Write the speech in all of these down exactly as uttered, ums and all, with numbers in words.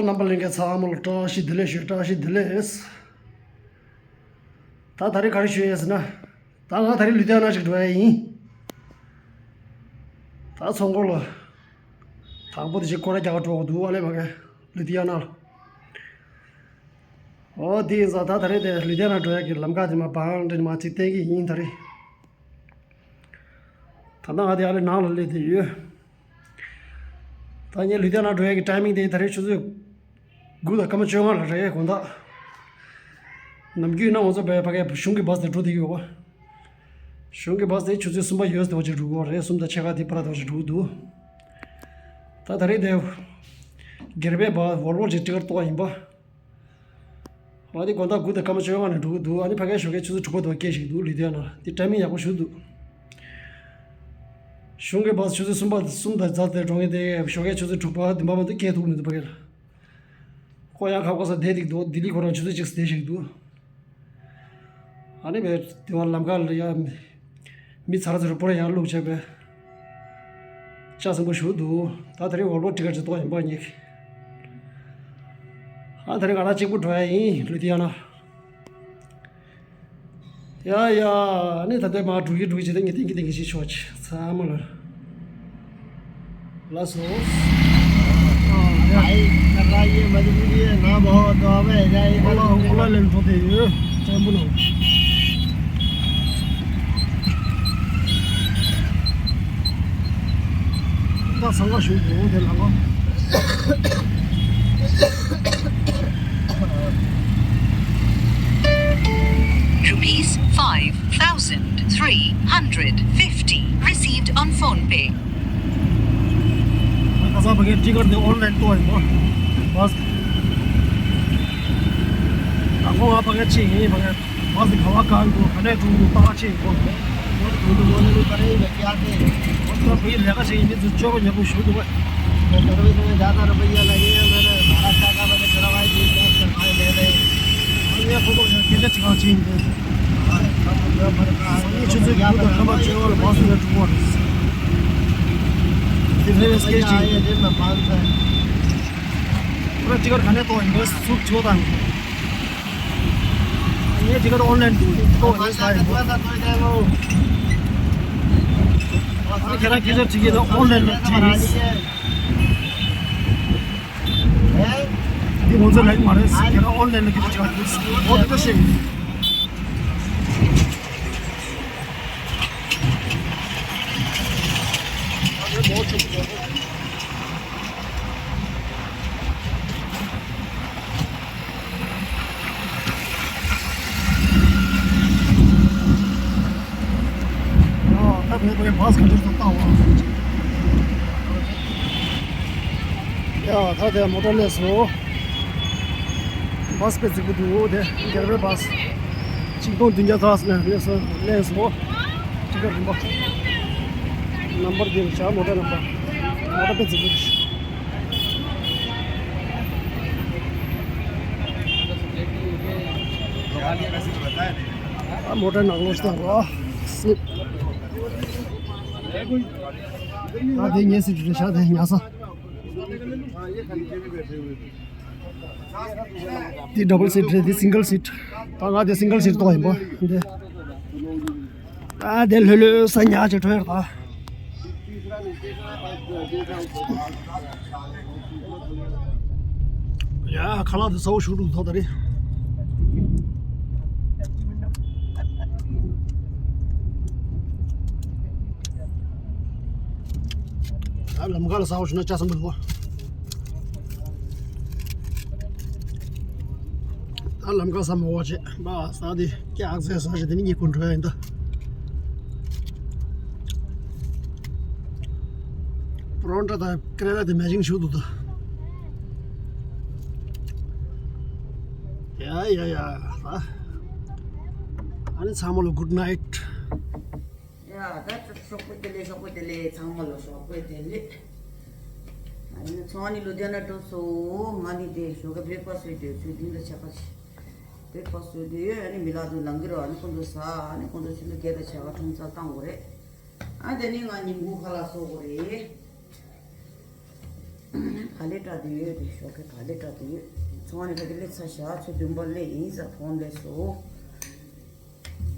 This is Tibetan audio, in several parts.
རྣམ་པ་ལྷན་རྒྱས་ཚང་མ་ལ་བཀྲ་ཤིས་བདེ་ལེགས་ཞུ། བཀྲ་ཤིས་བདེ་ལེགས། ད་ད་རེས་ག་རེ་ཞུ་ཡས་ཟེར་ན། ད་ང་ད་རེས་ལུ་དྷི་ཡ་ན་ཅིག་འགྲོ་ཡ་ཡིན། ད་ཚོང་སྐོར་ལ། དང་པོ་དེ་ཅིག་སྐོར་ར་རྒྱག་ག་འགྲོ་དགོས་འདུག་ཨ་ལེ་མ་ག་ལུ་དྷི་ཡ་ན་ལ། འོ་དེ་ཡིན་ཙང་ད་ད་རེས་དེ་ལུ་དྷི་ཡ་ན་འགྲོ་ཡ་གི་ལམ་ཁ་དེ་མ་བང་འདྲ་མ་ཅིག་བསྟན་གི་ཡིན་ད་རེས། ད་ལྟ་ང་དེ་ཨ་ལེ་ནང་ལ་སླེབས་བསྡད་ཡོད། ད་ངས་ལུ་དྷི་ཡ་ན་འགྲོ་ཡ་གི་ཊའི་མིང་དེ་ད་རེས་ཆུ་ཚོད་དགུ་དང་སྐར་མ་བཅོ་ལྔ་ལ་རེད་དགོང་དག་ནམ་རྒྱུན་ན་ང་ཚོ་བས་ཕ་གའི་གཞུང་གི་བཱས་དེ་འགྲོ་བསྡད་ཀྱི་ཡོད་པ། གཞུང་གི་བཱས་དེ་ཆུ་ཚོད་གསུམ་པ་ཡོལ་དེ་བ་ཅིག་འགྲོ་གི་ཡོད་རེད། གསུམ་དང་ཕྱེད་ཀ་དེ་བར་དེ་བ་ཅིག་འགྲོ་གི་འདུག་ད་ད་རེས་དེ་སྒེར་པའི་བཱས་ཝོལ་ཝོ་ཅིག་ཊི་ཀེ་ཊི་གཏོང་བ་ཡིན་པ། ཨ་ནི་དགོང་དག་དགུ་དང་སྐར་མ་བཅོ་ལྔ་ནས་འགྲོ་གི་འདུག་ཨ་ནི་ཕ་གའི་ཞོགས་ཀའི་ཆུ་ཚོད་དྲུག་པ་དུ་སྐད་ཞིག་འདུག་ལུ་དྷི་ཡ་ན་དེ་ཊའི་མིང་ཡག་པོ་ཞུ་འདུག་གཞུང་གི་བཱས་ཆུ་ཚོད་གསུམ་པ་གསུམ་དང་རྫ་དེ་འགྲོ་མཁན་དེ་ཞོགས་ཀའི་ཆུ་ཚོད་དྲུག་པ་བདུན་པ་མ་གཏོགས་སྐད་ཐུག་མི་འདུག་ཕ་གའི་ལ། ཁོ་ཡང་ཁ་ཁོ་ས་བསྡད་འདུག་ལྡི་ལི་ཁོ་རང་ཆུ་ཚོད་གཅིག་བསྡད་ཞིག་འདུག་ཨ་ནི་བས་དེ་བ་ལམ་ཁ་ལ་ཡ། མི་ཚར་ཚུར་པོར་ཡར་བླུགས་བྱས་པས། ལྕགས་སྲིན་པོ་ཞུ་འདུག་ད་དེ་རིང་ཝོལ་ཝོ་ཊི་ཀེ་ཊི་ཅིག་གཏོང་ཡིན་པ་ཉིད། ཨ་དེ་རིང་ང་རང་གཅིག་པུ་འགྲོ་ཡ་ཡིན་ལུ་དྷི་ཡ་ན། ཡ་ཡ། ཨ་ནི་ད་ལྟ་མར་འགྲོ་གི་འགྲོ་གི་བྱས་ཏེ་ངས་ཐེངས་ཀྱི་ཐེངས་ཀྱི་ཞིག་ཆོག་ཅིག་ཚང་མ་ལ། ལགས་སོ། ཨ། भाई कर रहा है, ये मजबूरी है ना बहुत, तो अब ऐसा ही ཨོ་ལ་ཨོ་ལ་ལེན་འགྲོ་དེ་ཡོད་ཀྲན་པུ་ལ། ད་སང་ག་ཞུ་འགྲོ་དེ་ལ་ལོ། Rupees five thousand three hundred fifty received on PhonePe. ཁ་སང་ཕ་གིའི་ཊི་ཀེ་ཊི་དེ་ཨོན་ལན་ཏོ་ཡིན་པ། བཱས། དང་པོ་ང་ཕ་གིར་ཕྱིན་ཡིན་ཕ་གིར། བཱས་དེ་ག་བ་གང་འདུག་ག་ནས་འགྲོ་འདུག་ལྟ་བ་ཕྱིན་ཡིན་པ། ད་ཕ་གིའི་ལས་ཀ་བྱེད་ཡིན་མི་ཚོ་སྐྱོ་པོ་ཉོབ་པོ་ཞུ་འདུག་བས། ངས་ཁོ་ཁོ་ཡང་སྐད་ཆ་ཅིག་གང་བྱེད་ཡིན་པས། སང་ཉིན་ཆུ་ཚོད་དགུ་དང་ཐམ་པ་བཅོ་ལྔ་ལ་བཱས་དེ་འགྲོ་བ་རེད། དེ་ཕེབས་པའི་སྐད་ཅིག་ཁོ་རང་ཊི་ཀེ་ཊི་ག་ནས་གཏོང་ཡིན་པས་ཚུར་བྱོས་དང་། ངས་ཊི་ཀེ་ཊི་ཨོན་ལན་དུ་གཏོང་ཡིན་ས་ཡིན་པ། ཨ་ནི་ཁྱེད་རང་སྐད་ཆ་དྲིས་ཀྱི་ན་ཨོན་ལན་ལ་དྲིས་ཡིན། འདི་ང་ཚོ་ལེགས་མ་རེད། ཁྱེད་རང་ཨོན་ལན་ལ་སྐད་ཆ་དྲིས་ཡིན། ཨོ་དེ་ལྟ་ཞིག་ད་བོད་པའི་བཱས་ག་འདྲ་ཞིག་བཏང་བ། ཡ་ད་དེ་མོ་ཊ་སླེབས་སོང་། བཱས་དཔེ་རྫིག་པོ་འདུག་དེ་སྒེར་པའི་བཱས། ཆིག་སྟོང་བདུན་བརྒྱ་ཙམ་ནས་སླེབས་སོང་སླེབས་སོང་། ཊི་ཀེ་ཊི་རིན་པ། ནམ་བར་འདིར་བཞག་མོ་ཊ་ནམ་བར། མོ་ཊ་དཔེ་རྫིག་པོ་རེད། ཨ་མོ་ཊ་ནང་ལོགས་སུ་བཏང་རོགས། སི། ད་དེ་ངའི་སི་ཊི་རེད་ཤག་དེ་ཉལ་ས། འདི་ཌབ་བལ་སི་ཊི་རེད། འདི་སིང་གལ་སི་ཊི། ད་ང་འདི་སིང་གལ་སི་ཊི་གཏོང་ཡིན་པ་འདི། ཨ་འདི་ལྷོད་ལྷོད་ས་ཉག་ཅིག་འགྲོ་ཡོད་ད། ཡ་ཁ་ལག་འདི་ཚ་བོ་ཞུགས་འགྲོ་ཐོག་ད་རེད། ད་ལམ་ཁ་ལ་ཟ་བ་བྱུང་ན་ལྕགས་ཟམ་པ་འདུག་ད་ལམ་ཁ་ཟ་མ་བ་བྱེད་པ་ཟ་དེ་ཀྱག་ཟས་ཟ་བྱེད་དེ་ནི་གཉིད་ཁུག་འགྲོ་ཡ་ཡིན་ད། པོ་རོ་ཊ་དང་ཀ་རེ་ལ་དེ་མེ་ཅིང་ཞུ་འདུག་ད། ཡ་ཡ་ཡ་ད། ཨ་ནི་ཚང་མ་ལ་གུཌ་ནའིཊ། ཡ་ད་ཚོ་ཤོག་བུ་དེ་ལས་ཤོག་བུ་དེ་ལས་ཚང་མ་ལ་ཤོག་བུ་དེ་ལས། ཨ་ནི་ཚོང་ནི་ལུ་དེ་ན་འགྲོ་སོ། ང་ནི་དེ་ཞོགས་ཀ་བྷི་རེག་ཕ་སི་ཡོད་དེ་ཚོད་དིང་ད་ཆ་ཁ་ཤི། བྷི་རེག་ཕ་སི་ཡོད་དེ་ཡོད། ཨ་ནི་མི་ལ་དུ་ལང་གི་རོ། ཨ་ནི་ཁོང་ཚོ་ཟ། ཨ་ནི་ཁོང་ཚོ་ཆུ་ལུ་སྐད་ད་ཆ་ཁ་ཁྲོམ་ཚ་བཏང་དགོས་རེད། ཨ་དེ་ནི་ང་ཉིན་གུང་ཁ་ལག་བཟོ་དགོས་རེད། ག་ལེ་བཀྲ་དེ་ཡོད་དེ་ཞོགས་ཀས་ག་ལེ་བཀྲ་དེ་ཡོད། ཚོང་ནས་ཕ་གི་སླེབས་ཚར་ཤག་ཚོ་བདུན་པ་སླེབས་ཡིན་ཟ་ཕོན་སླེབས་སོ།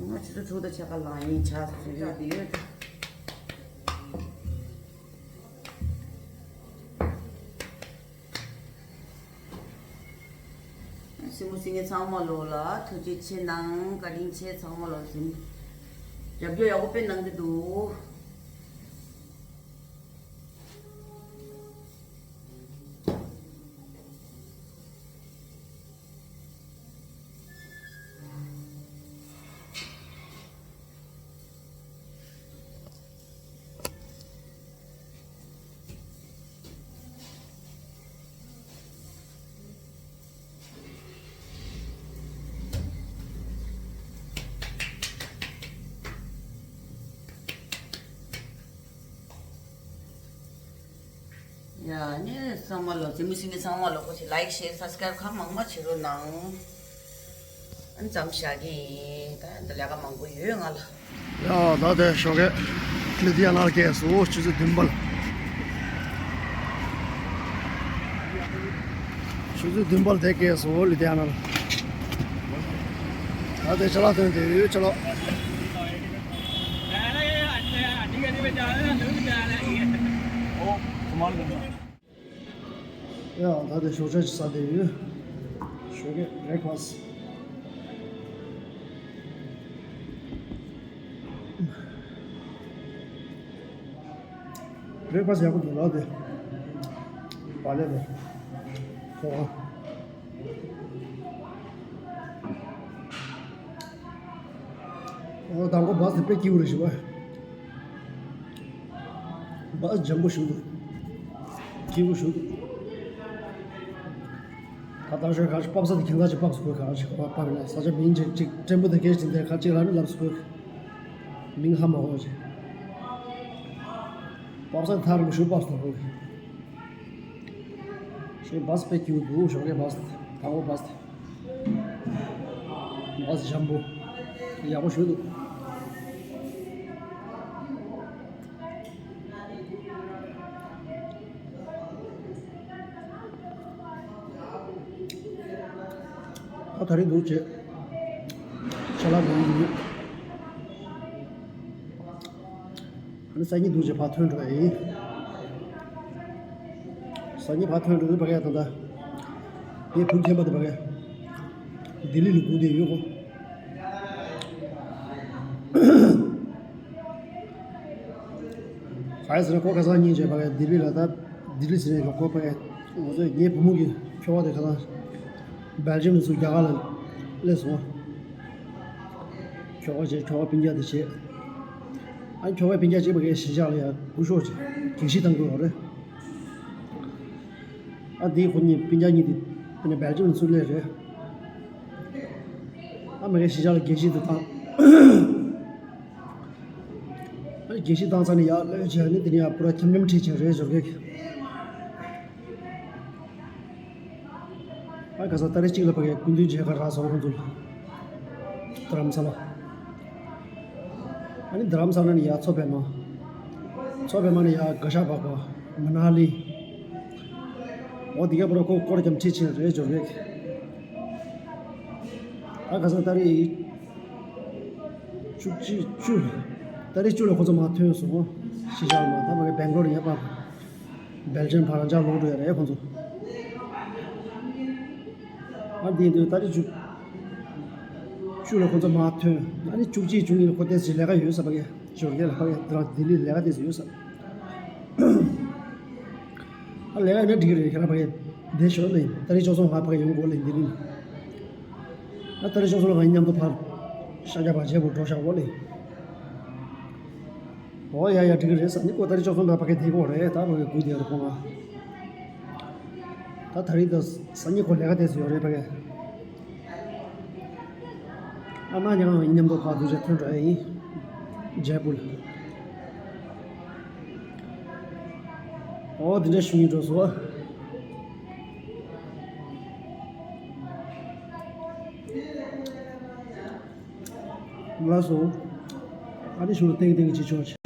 ང་ཆུ་ཚོད་དྲུག་དང་ཕྱེད་ཀ་ལངས་ཡིན་ཆ་ཚོད་བཀྲ་དེ་ཡོད་དེ། སྲིང་མོ་སྲིང་ངེ་ཚང་མ་ལོ་ལ་ཐུགས་རྗེ་ཆེ་གནང་བཀའ་དྲིན་ཆེ་ཚང་མ་ལོ་ཟིན། རྒྱབ་སྐྱོར་ཡག་པོ་དཔེ་གནང་གི་འདུག་ཡ་ནི་ཚང་མ་ལོ་ཚིམ་མི་ཚིམ་མི་ཚང་མ་ལོ་ཁོ་ཞིག་ལའིག་ཤེར་སབ་སི་ཀ་རའིབ་ཁག་མང་མ་བྱེད་རོགས་གནང་། ཨ་ནི་ཙམ་བཞག་གི་ཡིན། ད་འདི་ལས་ཀ་མང་པོ་ཡོད་ང་ལ། ཡ་ད་དེ་ཞོགས་ཀས་ལི་ཏི་ཡ་ན་ལ་སྐྱེས་སོ་ཆུ་ཚོད་བདུན་པ་ལ། ཆུ་ཚོད་བདུན་པ་ལ་དེ་སྐྱེས་སོ་ལི་ཏི་ཡ་ན་ལ། ད་དེ་ཅ་ལག་ཐོན་དེ་ཡོད་ཅ་ལག་ཡ་ད་དེ་ཞོགས་ཇ་ཅིག་ཟ་བསྡད་ཡོད། ཞོགས་ཀས་བྷི་རེག་ཕ་སི། བྷི་རེག་ཕ་སི་ཡག་པོ་འདུག་ལ་དེ། བག་ལེབ་དང་། ཁོ་ཨོ་དང་པོ་བྷ་སི་དེ་དཔེ་སྐྱིད་པོ་རེད་ཞུ་བ། བྷ་སི་འཇམ་པོ་ཞིག་འདུག་སྐྱིད་པོ་ཞིག་འདུག་ད་ལྟ་ཞོར་གང་ཞིག་པབ་ས་དེ་ཁྱིམ་ཚང་ཞིག་པབ་སུ་དགོས་གང་ཞིག་པབ་པབ་ན་ས་ཆ་མིང་ཅིག་ཅིག་ཕྲན་བུ་དེ་སྐད་ཅིག་དེ་ཁ་ཅིག་ལ་ནི་ལབ་སུ་དགོས། མིང་ཧ་མ་གོ་ཅིག་པབ་ས་དེ་ཐག་རིང་པོ་ཞིག་པབ་སུ་དགོས། ཞེས་བྷ་སི་དཔེ་སྐྱིད་པོ་འདུག་ཞོགས་ཀའི་བྷ་སི་དེ་དང་པོ་བྷ་སི་དེ། བྷ་སི་འཇམ་པོ། ཡག་པོ་ཞིག་འདུག་ད་ད་རེས་འདུག་བྱས། ཅ་ལག་འདུག་ཡོད། ཨ་ནི་སང་ཉིན་འདུག་བྱས་ཕར་ཐོན་འགྲོ་ཡ་ཡིན། སང་ཉིན་ཕར་ཐོན་འགྲོ་དུས་ཕ་གི་ད་ལྟ། ངའི་བུ་མཁན་པ་དེ་ཕ་གི་ལྡི་ལི་ལ་སྒུག་བསྡད་ཡོད་ཁོ། ག་རེ་ཟེར་ན་ཁོ་ཁ་སང་ཉིན་བྱས་ཕ་གི་ལྡི་ལི་ལ་ད་ལྡི་ལི་ཟེར་ནས་ཁོ་ཕ་གི་ང་ཚོ་ངའི་བུ་མོ་གི་ཁྱོ་ག་དེ་ཁ་སང་སྦེལ་ཇམ་ནས་ཚུར་རྒྱ་གར་ལ་སླེབས་སོང་། ཁྱོ་ག་བྱས་ཁྱོ་ག་སྤུན་ཀྱག་དེ་བྱས། ཨ་ཁྱོ་གའི་སྤུན་ཀྱག་གཅིག་ཕ་གིའི་གཞིས་ཆགས་ལ་ཡང་སྐུ་ཞབས་ཀྱི་དགེ་བཤེས་བཏང་དགོས་པ་རེད། ཨ་དེའི་ཁོ་གཉིས་སྤུན་ཀྱག་གཉིས་དེ་དཔེར་ན་སྦེལ་ཇམ་ནས་ཚུར་སླེབས་རེད། ཨ་མ་གིའི་གཞིས་ཆགས་ལ་དགེ་བཤེས་དེ་བཏང་། ཨ་དགེ་བཤེས་བཏང་ཚར་ནས་ཡར་སླེབས་བྱས་ནས་དེ་ནས་ཡང་པུ་ར་འཁྱམ་འཁྱམ་ཁྲིད་བྱས་རེད་འབྱོར་གེ། ཨ་ཁ་སང་ཏ་རིག་གཅིག་ལ་ཕ་གིའི་སྐུ་མདུན་མཇལ་ཁ་རག་སོང་ཁོང་ཚོ་ལ། རྡ་རམ་ས་ལ། ཨ་ནི་རྡ་རམ་ས་ལ་ནས་ཡར་མཚོ་པདྨ། མཚོ་པདྨ་ནས་ཡར་གྷ་ཤ་བྷག་པ། མ་ན་ལི། འོ་དེ་ག་པུ་ར་ཁོ་སྐོར་རྒྱབ་ཁྲིད་ཕྱིན་རེད་འབྱོར་རེད། ཨ་ཁ་སང་ཏ་རིག་བཅུ་གཅིག་བཅུ། ཏ་རིག་བཅུ་ལ་ཁོ་ཚོ་མར་ཐོན་སོང་། གཞིས་ཆགས་ལ་མར་ད་ཕ་གི་སྦེང་ལོར་ཡར་ཕར། སྦེལ་ཇམ་ཕར་རང་འཇགས་ལོག་འགྲོ་ཡ་རེད་ཁོང་ཚོ། ཨ་འདི་འདི་ཏ་རིག་བཅུ། བཅུ་ལ་ཁོང་ཚོ་མར་ཐོན། ཨ་ནི་བཅུ་གཅིག་བཅུ་གཉིས་ལ་ཁོ་ཏོག་ཙམ་ལས་ཀ་ཡོད་ས་ཕ་གི་འབྱོར་གེ་ལ་ཕ་གི་འདི་རང་ལྡི་ལི་ལས་ཀ་ཏོག་ཙམ་ཡོད་ས། ཨ་ལས་ཀ་ཡིན་ན་འགྲིག་གི་རེད་ཁྱེད་རང་ཕ་གི་འདི་ཞོར་ལ་ཡིན་ཏ་རིག་བཅུ་གསུམ་ང་ཕ་གི་ཡོང་དགོས་ལ་ཡིན་ལྡི་ལི་ལ། ཨ་ཏ་རིག་བཅུ་གསུམ་ལ་ང་མཉམ་དུ་ཕར། ཤར་རྒྱག་པ་བྱེད་དགོས་འགྲོ་ཤག་འོ་ལེ། ཨོ་ཡ་ཡ་འགྲིག་གི་རེད་ས་ནི་ཀོ་ཏ་རིག་བཅུ་གསུམ་ལ་ཕ་གི་དེ་གོ་རེད་ད་ཕ་གི་དགུ་དེ་རུ་ཁོང་ང་། ད་ད་རིག་ད་ས་ནི་ཀོ་ལས་ཀ་དེ་སུ་ཡོད་རེད་ཕ་གི། ཨ་མ་ཉང་ཡིན་མཉམ་དུ་ཕར་འདུག་ཅེས་ཐོན་འགྲོ་ཡ་ཡིན། འཇའ་པུ་ལ། ཨོ་དེ་འདྲ་ཞུ་ཡིན་འགྲོ་སོ། ལགས་སོ། ཨ་ནི་ཞུ་ལ་ཏེང་ཏེང་གི་ཅི་ཆོག་ཆེ།